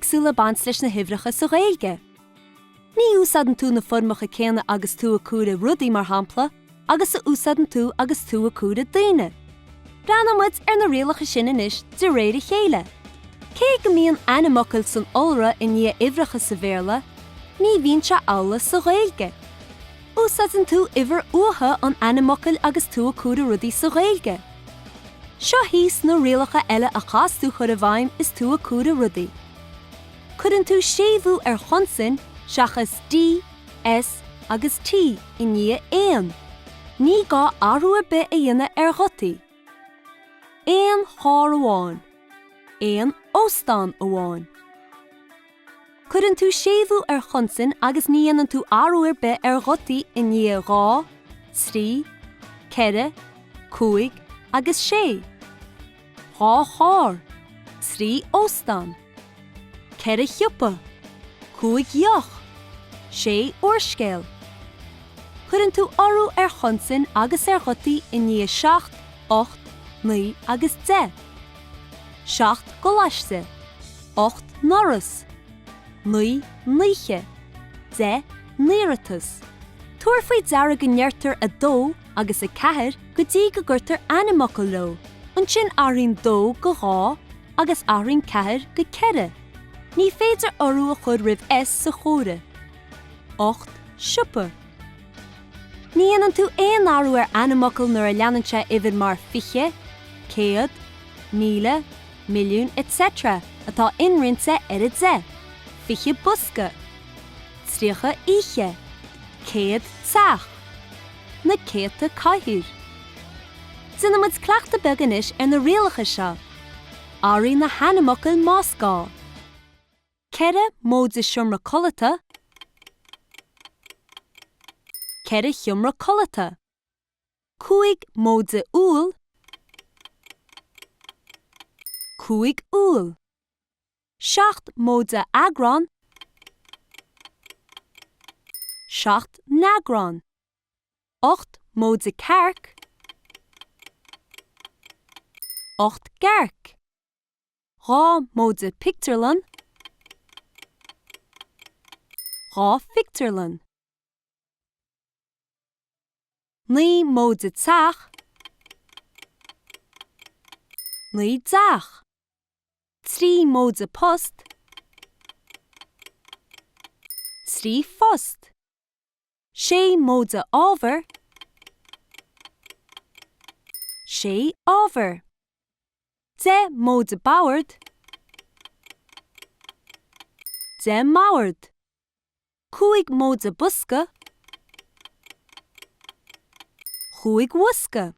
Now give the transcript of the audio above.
éagsúla ag baint leis na huimhreacha sa Ghaeilge. Ní úsáideann tú na foirmeacha céanna agus tú ag comhaireamh rudaí, mar shampla, agus a úsáideann tú agus tú ag comhaireamh daoine. Breathnóidh muid ar na rialacha sin anois de réir a chéile. Cé go mbíonn ainmfhocail san iolra i ndiaidh uimhreacha sa Bhéarla, ní bhíonn sé amhlaidh sa Ghaeilge. Úsáideann tú uimhir uatha an ainmfhocail agus tú ag comhaireamh rudaí sa Ghaeilge. Seo thíos na rialacha eile a chaithfeas tú chur i bhfeidhm is tú ag comhaireamh rudaí. Cuireann tú séimhiú ar chonsain seachas D, S agus T i ndiaidh aon. Ní gá athrú ar bith a dhéanamh ar ghutaí. Aon charr amháin. Aon óstán amháin. Cuireann tú séimhiú ar chonsain agus ní dhéanann tú athrú ar bith ar ghutaí i ndiaidh 2, 3, 4, 5 agus 6. 2 charr, 3 óstán, 4 shiopa, 5 dheoch, 6 úrscéal. Cuireann tú urú ar chonsain agus ar ghutaí i ndiaidh 7, 8, 9 agus 10. 7 gcoláiste, 8 ndoras, 9 n-oíche, 10 n-iarratas. Tabhair faoi deara go ndeirtear 2 agus 4 go dtí go gcuirtear ainmfhocal leo, ansin athraíonn dó go dhá agus athraíonn ceathair go ceithre. Ní féidir urú a chur roimh S sa chomhaireamh. 8 siopa. Ní dhéanann tú aon athrú ar ainmfhocal nuair a leanann sé uimhir mar 20, 100, 1,000, milliún etc. atá inroinnte ar 10, 20 bosca, 30 oíche, 100 teach, na céadta cathaoir. Déanfaidh muid cleachtadh beag anois ar na rialacha seo. Athraigh na hainmfhocail más gá. 4 móide seomra codlata, 4 sheomra codlata. 5 móide úll, 5 úll. 7 móide eagrán, 7 n-eagrán. 8 móide cearc, 8 gcearc. 2 móide pictiúrlann, 2 phictiúrlann. 9 móide teach, 9 dteach. 3 móide post, 3 phost. 6 móide ábhar, 6 ábhar. 10 móide bord, 10 mbord. 5 móide bosca, 5 bhosca.